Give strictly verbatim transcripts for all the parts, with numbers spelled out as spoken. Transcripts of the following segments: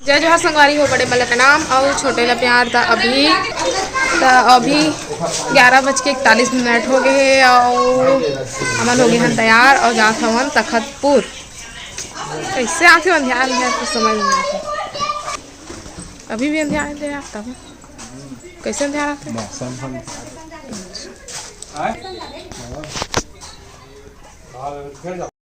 जय जोहार संगवारी हो, बड़े मन ला प्रणाम अउ छोटे ला प्यार। त अभी, त अभी ग्यारह बज के इकतालीस मिनट हो गए हे अउ हमन हो गए हन तैयार अउ जात हवन तखतपुर। कैसे आके अंधियार अंधियार कुछ समझ नहीं आते, अभी भी अंधियार अंधियार तब कैसे अंधियार आते? मौसम हम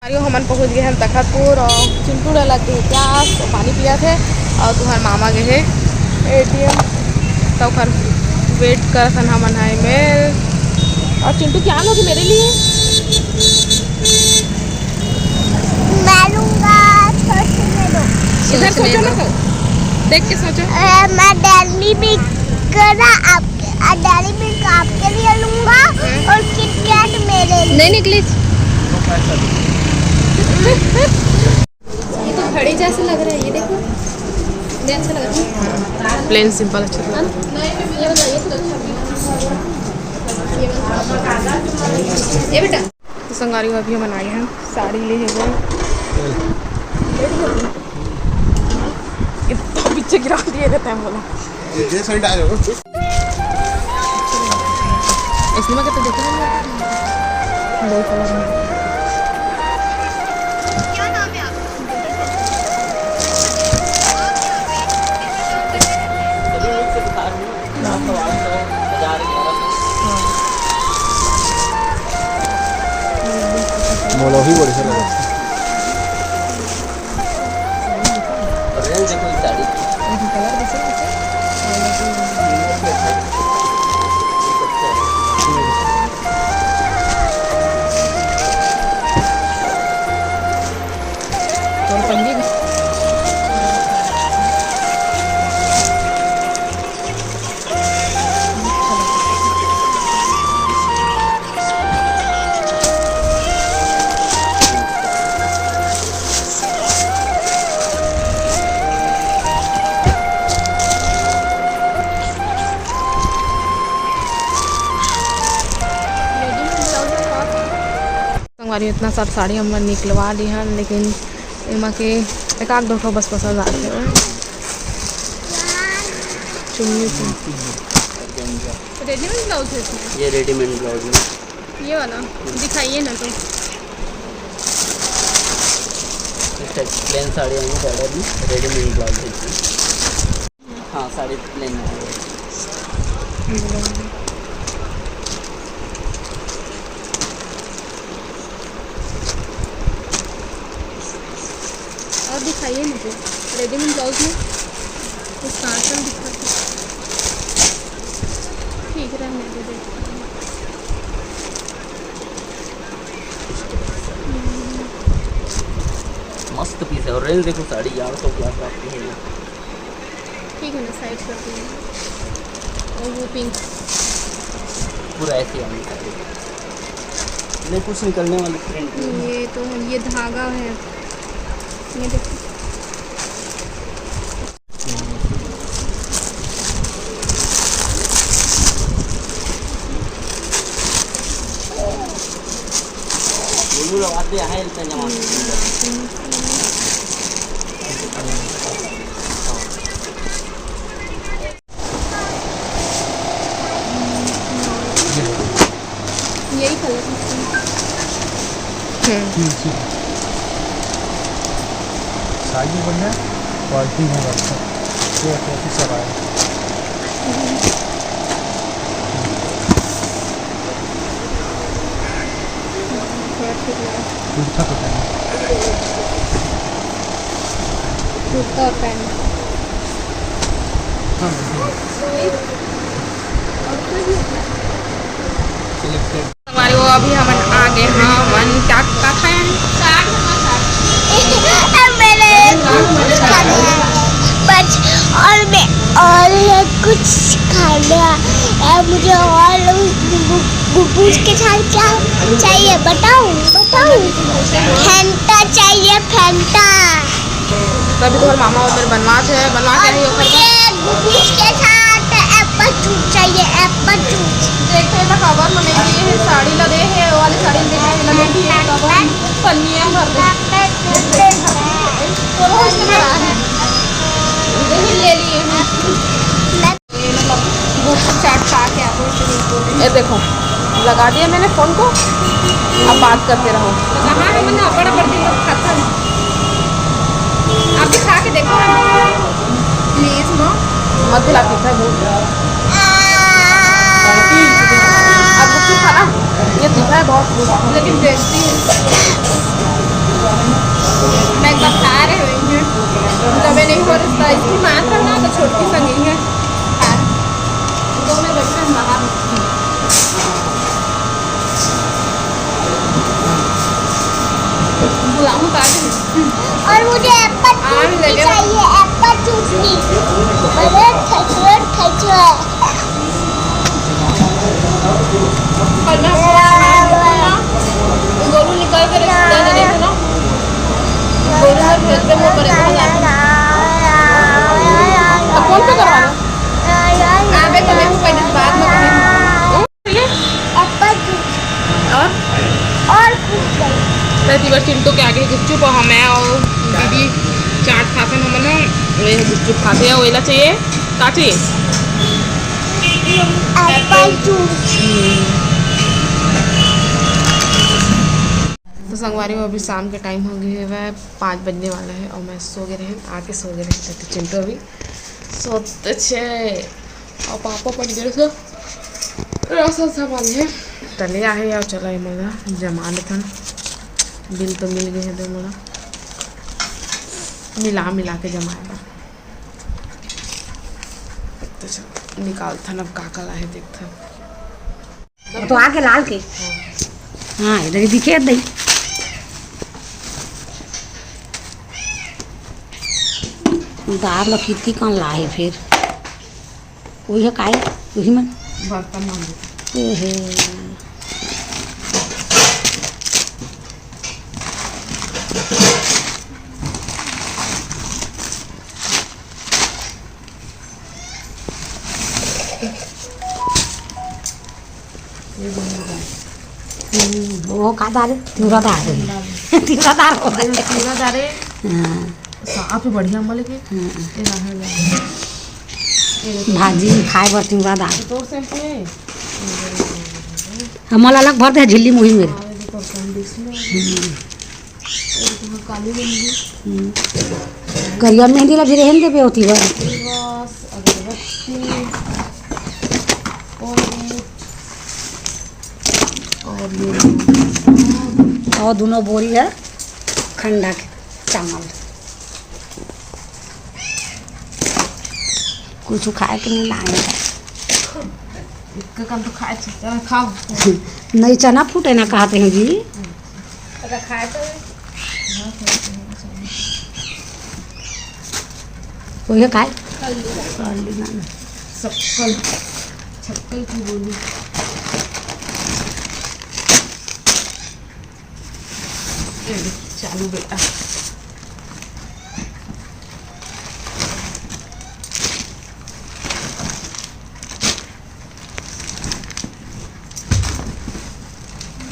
अरे, हमन पहुंच गए हन तखतपुर अउ चिंटू डा लग गए प्यास, तो पानी पिया थे। अउ तुम्हार मामा गए हे एटीएम, तो ओकर वेट करत हन हमन हाई में। अउ चिंटू, क्या लोगी मेरे लिए? मैं लूंगा, सोचने दो। इधर सोचो ना, तो देख के सोचो। अ, मैं डेली मिल्क ना आपके, अ, डेली मिल्क आपके लिए लूंगा। हम्म। और किटकैट मेरे लिए। नहीं निकली। ये तो घड़ी जैसे लग रहा है, ये देखो, ये अच्छा लग रहा है। प्लेन सिंपल अच्छा लग रहा है। ये बताइए, तो अच्छा लग रहा है। ये वाला। ये बेटा। तो संगवारी हो, अभी हमन आए हन साड़ी ले हे बर। इतना पीछे गिरा दिए रहते हैं बोला। ये साइड आ जाओ। इसमें क्या तो देखा है? दो कलर में। मोला ही बढ़िया लगा। रेंज देखो इस साड़ी की। संगवारी, इतना सब साड़ी हमन निकलवा ली हन, लेकिन एमा के एक आध दो ठो बस पसंद आथे। चुन्नी से। रेडीमेड ब्लाउज है इसमें? ये रेडीमेड ब्लाउज है। ये वाला दिखाइए ना तो। इस टाइप प्लेन साड़ी आएंगी बॉर्डर में, रेडीमेड ब्लाउज है इसमें। हाँ, साड़ी प्लेन है। और दिखाइए मुझे रेडीमेड ब्लाउज में कुछ कांच में दिखा दो। ठीक, रहने दो, देखते हैं। मस्त पीस है। और रेंज देखो, साढ़े ग्यारह सौ की आसपास की है ये। ठीक है ना, साइड कर दिए। और वो पिंक। पूरा ऐसे आने का। नहीं, कुछ निकलने वाली प्रिंट नहीं है। ये तो, ये धागा है, ये देखो। यही कलर है। हम्म। साइज भी बढ़िया, क्वालिटी है, अच्छा। ये अच्छा, अच्छा सब आया। थोड़ा ठीक लगा। कुर्ता तो पहन। कुर्ता और पैंट। हाँ, बिल्कुल। सिलेक्टेड। हमारे वो अभी हमन आ गए हमन क्या, का खाए हन? मेरे कुछ खाना है। बस, और मैं, और ये कुछ खाना है। मुझे और घु-, घुघुस के साथ क्या चाहिए? बताऊँ, बताऊँ? फैंटा चाहिए, फैंटा। तो अभी तुम्हारे मामा उधर बनवात है, बनवा के और रही हो घर पर? मुझे घुघुस के साथ एप्पल जूस चाहिए, एप्पल जूस। देखते हैं ना, कवर में नहीं लिए है, साड़ी ला दे है, वो वाली साड़ी दे है, ला दे है, कवर पन्नियाँ भर दे। चलो, उसमें भरा है। देखो, लगा दिया मैंने फोन को, अब बात करते रहो। कहाँ है, मैंने अबड़ अबड़ दिन तक खाता है। आप भी खा के देखो ना। प्लीज माँ। मत खिला, तीखा है बहुत। अब गुपचुप खाना, ये तीखा है बहुत। लेकिन टेस्टी है। मैं एक बार खा रहे हुए हैं, जब ये नहीं हो रहा था, इसकी माँ था ना, तो छोटकी संगी है। हाँ। तो मैं बैठा बाहर। बुलाऊं ताकि और मुझे एप्पल जूस भी चाहिए, एप्पल जूस भी। मेरे फेवरेट, फेवरेट। कल मैं गोलू निकल के रिश्तेदार नहीं थे ना, गोलू और घर पे वो परेशान है। अब कौन सा करवाना? आप एक तो देखो, पहले बात मत करो। Apple juice. और? और कुछ नहीं। तो चिंटू के आगे गुपचुप और मैं और दीदी चाट खाथन हमन ह। ये गुपचुप खाते हैं, वेला चाहिए, का चाहिए? Apple juice. तो संगवारी हो, अभी शाम के टाइम हो गए है, पाँच बजने वाला है और मैं सो गए रहे, आके सो गए रहे, तो चिंटू अभी सोते छे। और पापा पड़ गए थे राशन सामान है। तले आहे यार, चला ये मोला जमा लेथन। बिल तो मिल गए हैं दे मोला, मिला मिला के जमाए बर। तो चल निकालथन अब का का लाहे देखथन। वो तो आके लाल के। हाँ, इधर ही दिखे दई। दार ल कितनी कन लाहे फिर। वही है काई, वही मन। बर्तन मांजे। ए हे। ये बन गया। हम्म, वो का दार है? तिवरा दार है। तिवरा दार हो। ये तिवरा दार है। हाँ। साफ है, बढ़िया अम्मा लेके। हाँ। ये रहा है। ये देखो। भाजी खाए बर तिवरा दार। ये तो सिर्फ ये। हमला अलग भर दे झिल्ली मुही मेरे। हाँ, ये देखो, conditioner। हम्म। और तुम्हें काली मेहंदी। हम्म। करिया मेहंदी ला भी रहन दे पे होती बा। बस, अगरबत्ती। और ये। और ये। और दोनों बोरी है खंडा के चावल। कुछ खाए के नहीं लाए। इतने कम तो खाए, चना खाओ। नहीं, चना फूटे ना कहते हैं जी। अगर खाए तो वही खाए। कल ली। कल ली ना। सक्कल, सक्कल की बोली। ये ले, चालू बेटा।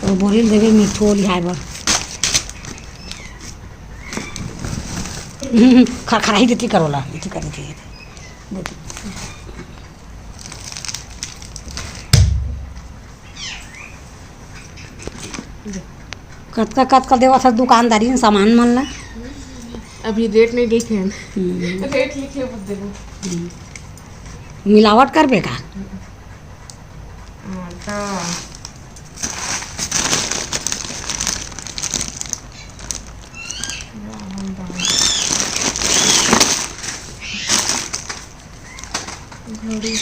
और बोरी ल देबे मिठो लिहाय बर। खरखराही देती करोला, इति कर देती। कतका, कतका देवत हस दुकानदारी में सामान मन ला? अभी रेट नहीं लिखे हैं। हम्म। रेट लिखे मत देना। हम्म। मिलावट करबे का? आटा। राहल दाल। घड़ी।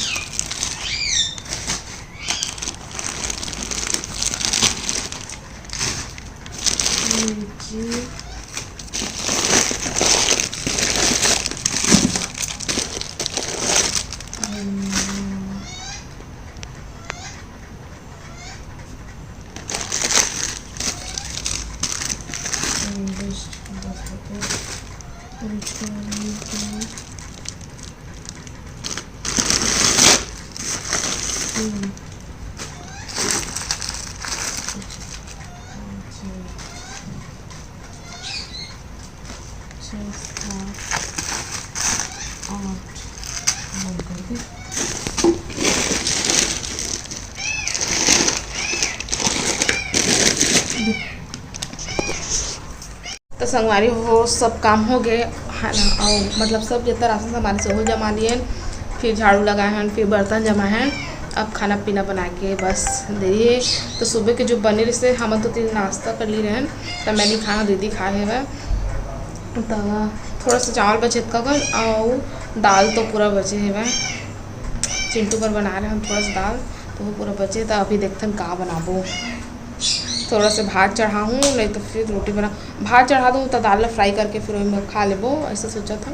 मिर्ची। धनिया। Just दस रुपये। हम्म। छः, सात, आठ, बंद कर दे। तो संगवारी हो, सब काम हो गए है ना, और मतलब सब जितना राशन सामान से वो जमा लिए हैं, फिर झाड़ू लगाए हैं, फिर बर्तन जमा हैं। अब खाना पीना बना के बस देरी है। तो सुबह के जो बने रहिसे, हम तो तीन नाश्ता कर ली रहे हैं, तो मैं नहीं खाना, दीदी खाए हुए। तो थोड़ा सा चावल बचे का कर, और दाल तो पूरा बचे हुए। चिंटू बर बना रहे हैं थोड़ा सा दाल, तो वो पूरा बचे। तो अभी देखथन का बनाबो। थोड़ा से भात चढ़ाहूँ, नहीं तो फिर रोटी बना, भात चढ़ा दूँ तो दाल ला फ्राई करके फिर ओही में खा लेबो, ऐसा सोचा था।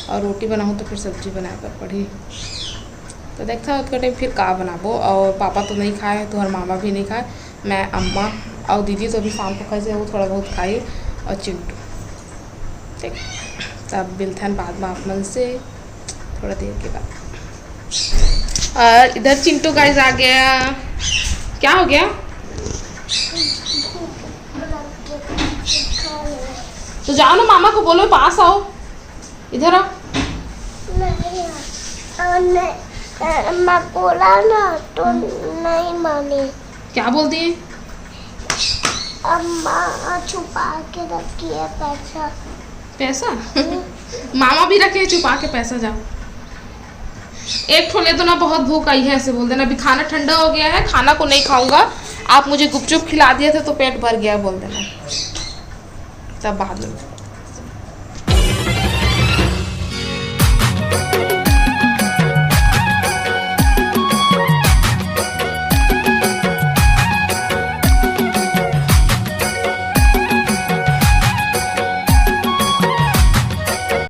और रोटी बनाहूँ तो फिर सब्जी बनाए पर पड़ी। तो देखता हूँ उतने टाइम फिर का बनाबो। और पापा तो नहीं खाए, तुम्हार मामा भी नहीं खाए, मैं, अम्मा और दीदी तो अभी शाम को खाए से वो थोड़ा बहुत खाई, और चिंटू। ठीक, तब मिलथन बाद में आप मन से थोड़ा देर के बाद। और इधर चिंटू गाइस आ गया। क्या हो गया? तो जाओ ना, मामा को बोलो पास आओ, इधर आओ। नहीं, अ, नहीं, अ, मैं बोला ना तो नहीं माने। क्या बोल दिए? अम्मा छुपा के रखी है पैसा। पैसा? मामा भी रखे हैं छुपा के पैसा। जाओ, एक ठो ले दो ना, बहुत भूख आई है, ऐसे बोल देना। अभी खाना ठंडा हो गया है, खाना को नहीं खाऊंगा, आप मुझे गुपचुप खिला दिए थे तो पेट भर गया, बोल देना, तब बाद में।